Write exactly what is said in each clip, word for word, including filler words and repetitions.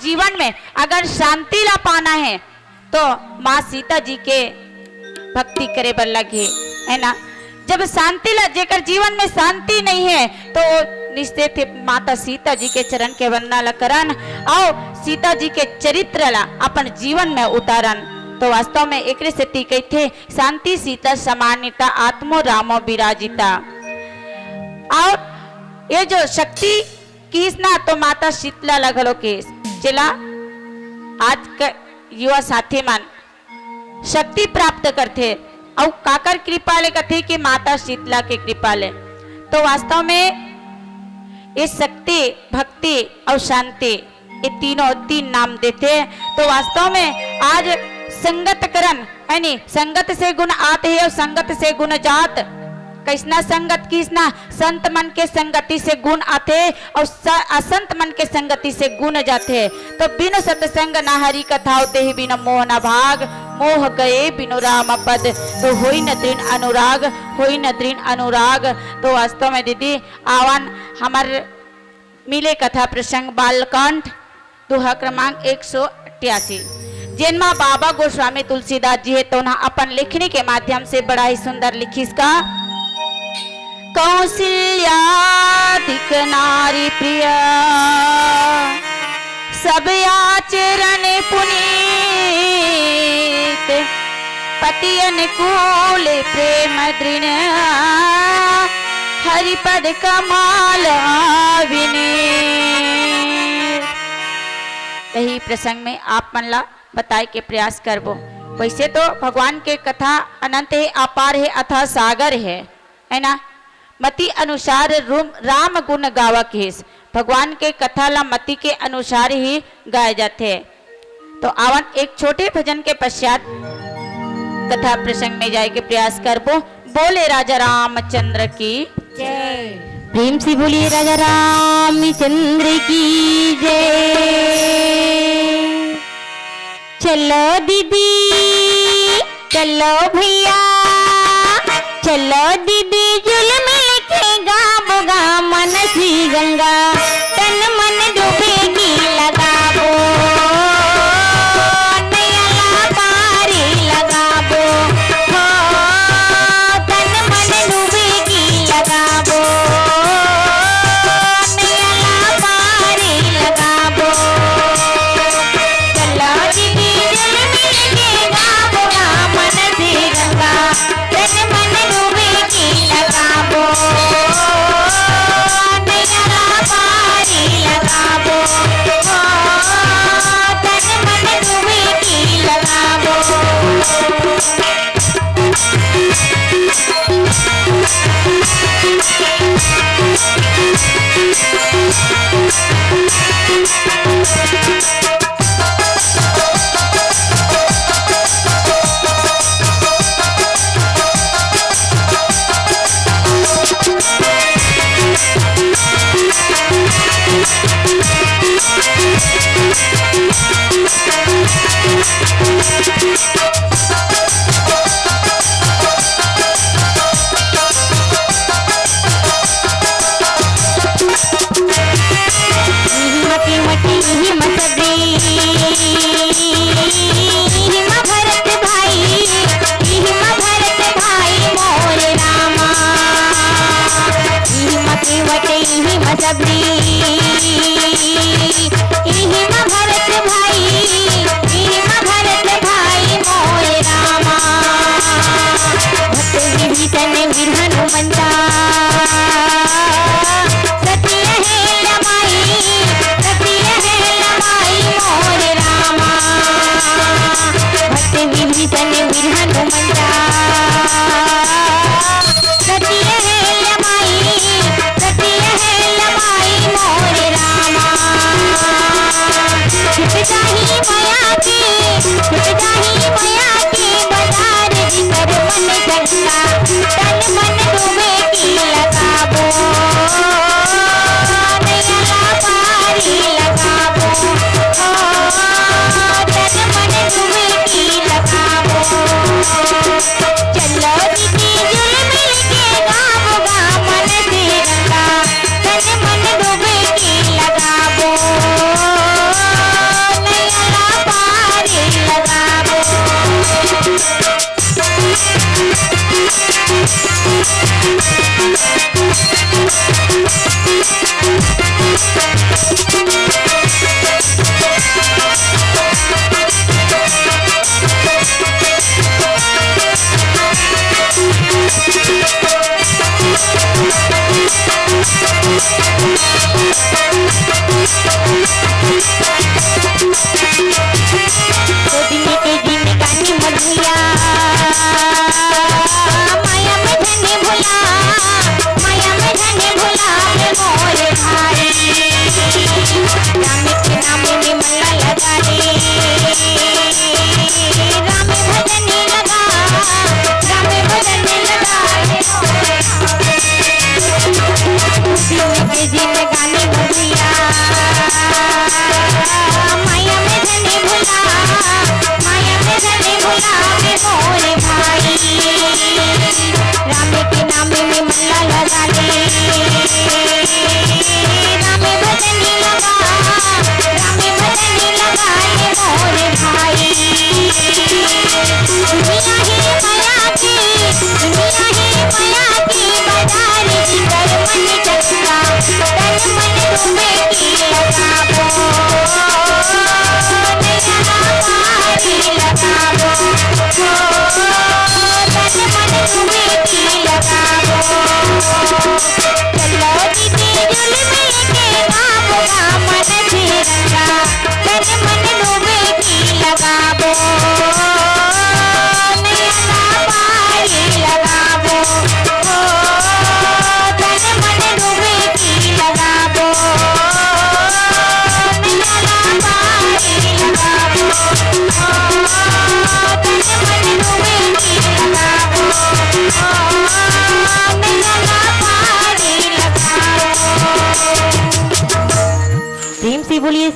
जीवन में अगर शांति ला पाना है, तो माँ सीता जी के भक्ति करे बर लगही, है ना? जब शांति ला, जेकर जीवन में शांति नहीं है, तो निश्चित ही माता सीता जी के चरण के वंदना ला करन, अउ सीता जी के चरित्र ला अपन जीवन में उतारन। तो वास्तव में एकरे सेती कहिथे, "शांति सीता समानीता, आत्मो रामो विराजिता।" अउ ये जो शक्ति किहिस ना, तो माता शीतला ला घलो किहिस, जेला आज के युवा साथी मन शक्ति प्राप्त करथे, अउ काकर कृपा ले कथे कि माता शीतला के कृपा ले। तो वास्तव में ये शक्ति, भक्ति अउ शांति, ये तीनों, तीन नाम देथे। तो वास्तव में आज संगत करन, है नी, संगत से गुण आत हे अउ संगत से गुण जात। कइसना संगत, किसना संत मन के संगति से गुण आथे अउ स-, असंत मन के संगति से गुण जाथे। तो बिनु सत्संग न हरि कथा, तेहि बिनु मोह न भाग, मोह गए बिनु राम पद। तो होई न दृढ़ अनुराग, होई न दृढ़ अनुराग। तो वास्तव में दीदी, आवन हमर मिले कथा प्रसंग बालकांड, दोहा क्रमांक एक सौ अट्ठासी, जेन मा बाबा गोस्वामी तुलसीदास जी हे, तो उन्हा अपन लेखनी के माध्यम से बड़ा ही सुंदर लिखिस का। कौशल्यादिक नारी प्रिया, सब आचरण पुनीत, पति अनुकूल प्रेम दृढ़, हरि पद कमल विनीत। यही प्रसंग में आप मन ला बताए के प्रयास करबो। वैसे तो भगवान के कथा अनंत हे, अपार हे, अथाह सागर हे, है ना? मति अनुसार रूम-, राम गुण गावा किहिस। भगवान के कथा ला मति के अनुसार ही गाए जाथे। तो आवन एक छोटे भजन के पश्चात कथा प्रसंग में जाए के प्रयास करबो। बोले राजा रामचंद्र की जय। प्रेम से बोलिए राजा रामचंद्र की जय। चलो दीदी, चलो भैया, चलो दीदी, जुल मिल के गाबो गा मन सी गंगा, तन मन डूबे की लगाबो, नैया ला पारी लगाबो, हो, तन मन डूबे की लगाबो, नैया ला पारी लगाबो। चलो दीदी, जुल मिल के गाबो गा मन से गंगा, तन मन डूबे की लगाबो, नैया ला पारी लगाबो, ओ, तन मन डूबे की लगाबो। इहिमा केवट, इहिमा सबरी, इहिमा भरत भाई, इहिमा भरत भाई मोर रामा। इहिमा केवट, इहिमा सबरी, इहिमा भरत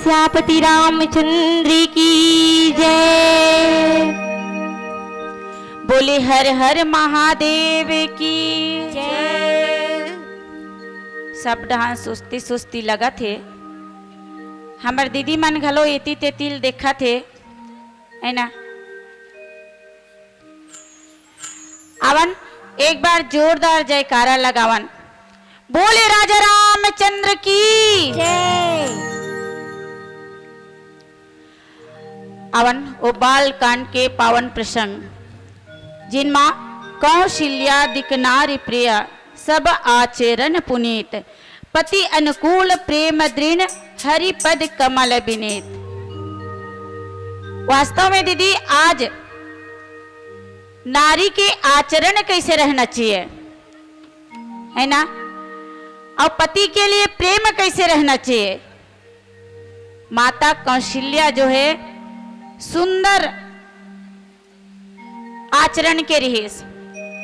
सियापति रामचंद्र की जय। बोले हर हर महादेव की जय। सब डहान सुस्ती सुस्ती लगत हे। हमर दीदी मन घलो एती तेती ल देखत हे, है ना? आवन, एक बार जोरदार जयकारा लगावन। बोले राजा रामचंद्र की जय। आवन, ओ बाल कांड के पावन प्रसंग, जिन मा कौशल्या दिक नारी प्रिय, सब आचरण पुनीत, पति अनुकूल प्रेम दृढ़, हरि पद कमल विनीत। वास्तव में दीदी, आज नारी के आचरण कैसे रहना चाहिए, है ना, और पति के लिए प्रेम कैसे रहना चाहिए। माता कौशल्या जो है, सुंदर आचरण के रिहिस,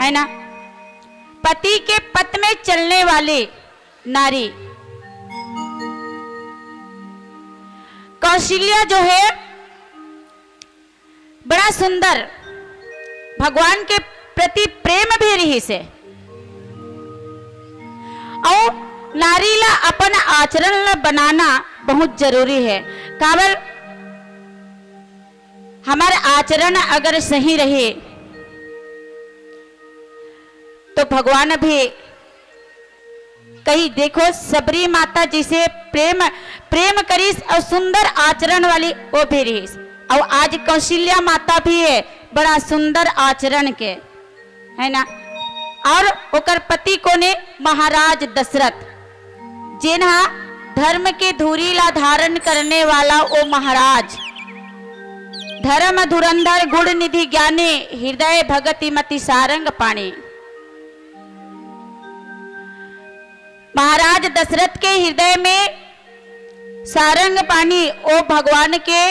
है ना, पति के पथ में चलने वाली नारी कौशल्या जो है, बड़ा सुंदर, भगवान के प्रति प्रेम भी रिहिस हे। अउ नारी ला अपन आचरण ला बनाना बहुत जरूरी है। काबर, हमर आचरण अगर सही रहे, तो भगवान भी कही, देखो, सबरी माता जैसे प्रेम, प्रेम करिस और सुंदर आचरण वाली वो भी रहिस। और आज कौशल्या माता भी है, बड़ा सुंदर आचरण के, है ना। और ओकर पति कोने? महाराज दशरथ, जेन हा धर्म के धूरी ला धारण करने वाला ओ महाराज, धर्म धुरंधर गुण निधि ज्ञानी, हृदय भगति मति सारंग पाणी। महाराज दशरथ के हृदय में सारंग पाणी ओ भगवान के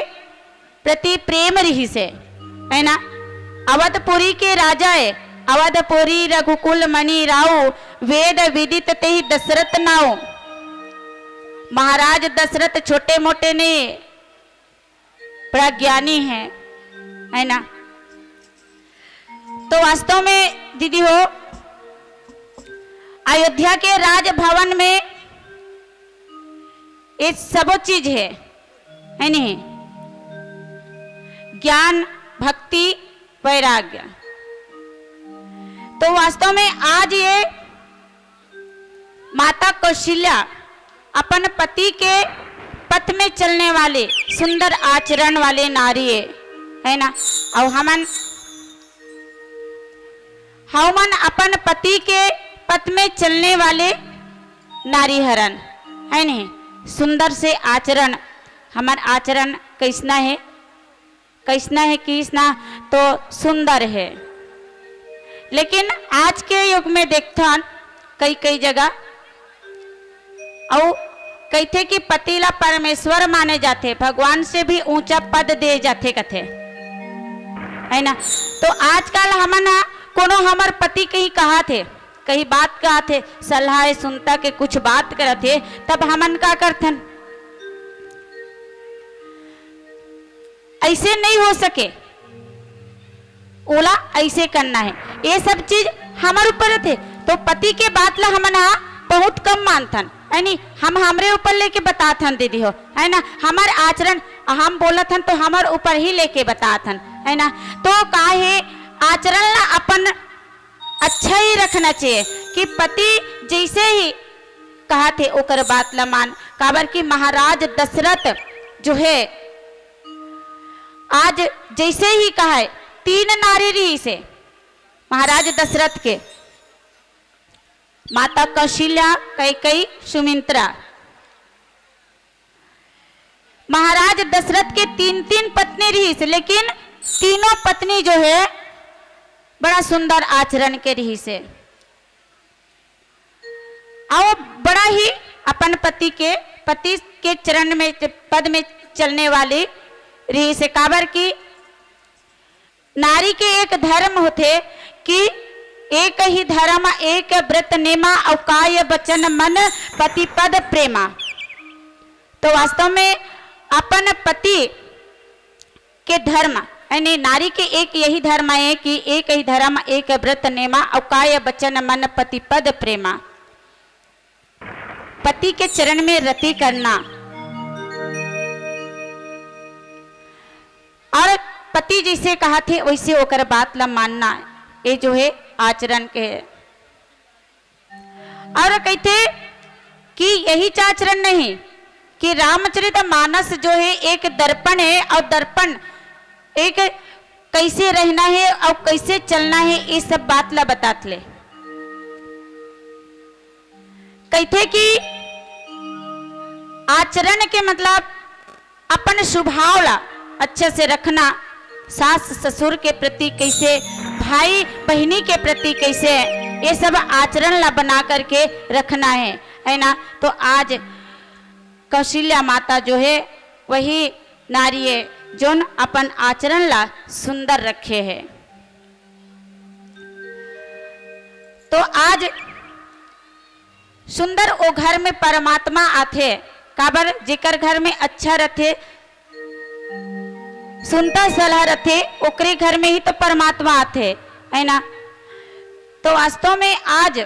प्रति प्रेम रिहिस हे, है ना। अवधपुरी के राजा हे, अवधपुरी रघुकुल मणि राऊ, वेद विदित तेहि दशरथ नाऊ। महाराज दशरथ छोटे मोटे नहीं, बड़ा ज्ञानी है, है ना। तो वास्तव में दीदी हो, अयोध्या के राजभवन में ये सबो चीज है, है नहीं? ज्ञान, भक्ति, वैराग्य। तो वास्तव में आज ये माता कौशल्या अपन पति के पथ में चलने वाले सुंदर आचरण वाले नारी है, है ना। और हमन, हमन अपन पति के पथ में चलने वाले नारी हरन, है नहीं। सुंदर से आचरण, हमर आचरण कैसना है, कैसना है, किसना तो सुंदर है। लेकिन आज के युग में देखथन कई कई जगह, अउ कहिथे कि पति ला परमेश्वर माने जाथे, भगवान से भी ऊंचा पद दे जाथे कथे, है ना। तो आजकल हमन ह कोनो हमर पति कहीं कहाथे, कहीं बात कहाथे, सलाह सुनता के कुछ बात करथे, तब हमन का करथन? ऐसे नहीं हो सके, ओला ऐसे करना है, ये सब चीज हमर ऊपर रथे। तो पति के बात ला हमन ह बहुत कम मानथन, है नी। हम हमरे ऊपर लेके बताथन दीदी हो, है ना। हमर आचरण हम बोलत हन तो हमर ऊपर ही लेके बताथन, है ना। तो का है, आचरण ला अपन अच्छा ही रखना चाहिए कि पति जैसे ही कहाथे ओकर बात ला मान। काबर कि महाराज दशरथ जो है, आज जैसे ही कहा है, तीन नारी रहिस हे महाराज दशरथ के, माता कौशल्या, कैकई, सुमित्रा। महाराज दशरथ के तीन तीन पत्नी रहिस, लेकिन तीनों पत्नी जो है बड़ा सुंदर आचरण के रहिस हे। अउ बड़ा ही अपन पति के, पति के चरण में, पद में चलने वाली रहिस हे। काबर कि नारी के एक धर्म होथे कि एक ही धर्म एक व्रत नेमा, अउ काय वचन मन पति पद प्रेमा। तो वास्तव में पति के धर्म, यानी नारी के एक यही धर्म है कि एक ही धर्म, एक व्रत नेमा, अउ काय बचन मन पति पद प्रेमा। पति के चरण में रति करना और पति जैसे कहा थे वैसे ओकर बात ला मानना, ये जो है आचरण के है। और कहते कि यही आचरण नहीं कि रामचरित मानस जो है एक दर्पण है और दर्पण एक कैसे रहना है और कैसे चलना है, ये सब बात ला बतात ले। कहते कि आचरण के मतलब अपन स्वभाव ला अच्छे से रखना, सास ससुर के प्रति कैसे, भाई बहिनी के प्रति कैसे, ये सब आचरण ला बना करके रखना है, है ना। तो आज कौशल्या माता जो है वही नारी है जोन अपन आचरण ला सुंदर रखे है। तो आज सुंदर ओ घर में परमात्मा आथे, काबर जेकर घर में अच्छा रथे, सुनता सलाह रथे, ओकरे घर में ही तो परमात्मा आथे, है ना। तो वास्तव में आज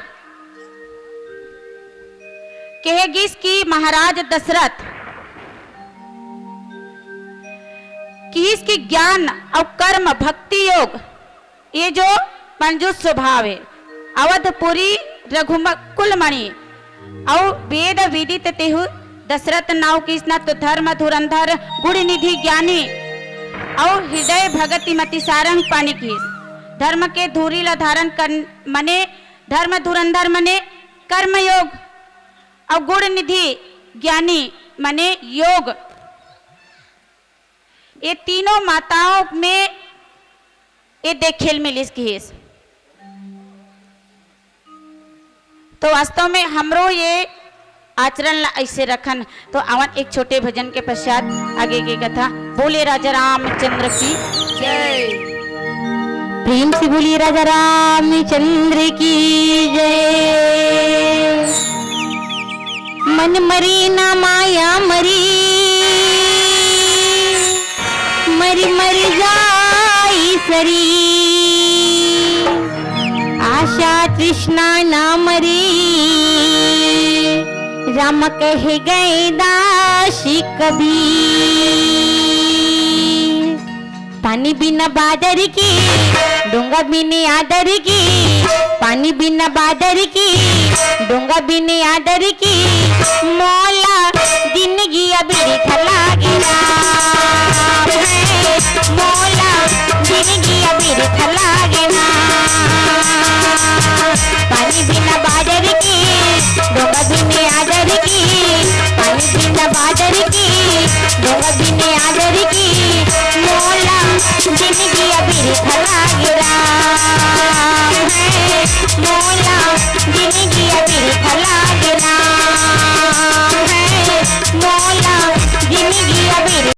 कहे गिस कि महाराज दशरथ किहिस कि ज्ञान और कर्म भक्ति योग ये जो पंजुस स्वभाव है। अवधपुरी रघुकुल मणि अउ वेद विदित तेहु दशरथ नाव किसना तो धर्म धुरंधर गुण निधि ज्ञानी अउ हृदय भगति मति सारंग पानी किस। धर्म के धूरी ला धारण कर मने धर्म धुरंधर मने कर्म योग अउ गुण निधि ज्ञानी मने योग। ये तीनों माताओं में ये देखेल मिलिस किहिस। तो वास्तव में हमरो ये आचरण ला ऐसे रखन। तो आवन एक छोटे भजन के पश्चात आगे के कथा। बोले राजा रामचंद्र की जय। प्रेम से बोलिए राजा रामचंद्र की जय। मन मरी ना माया मरी, मरी मरी जाई सरी, आशा तृष्णा ना मरी, राम कहे गए दासी कबीर। पानी बिना बादर की, डोंगा बिना आदर की, पानी बिना बादर की, डोंगा बिना आदर की, मौत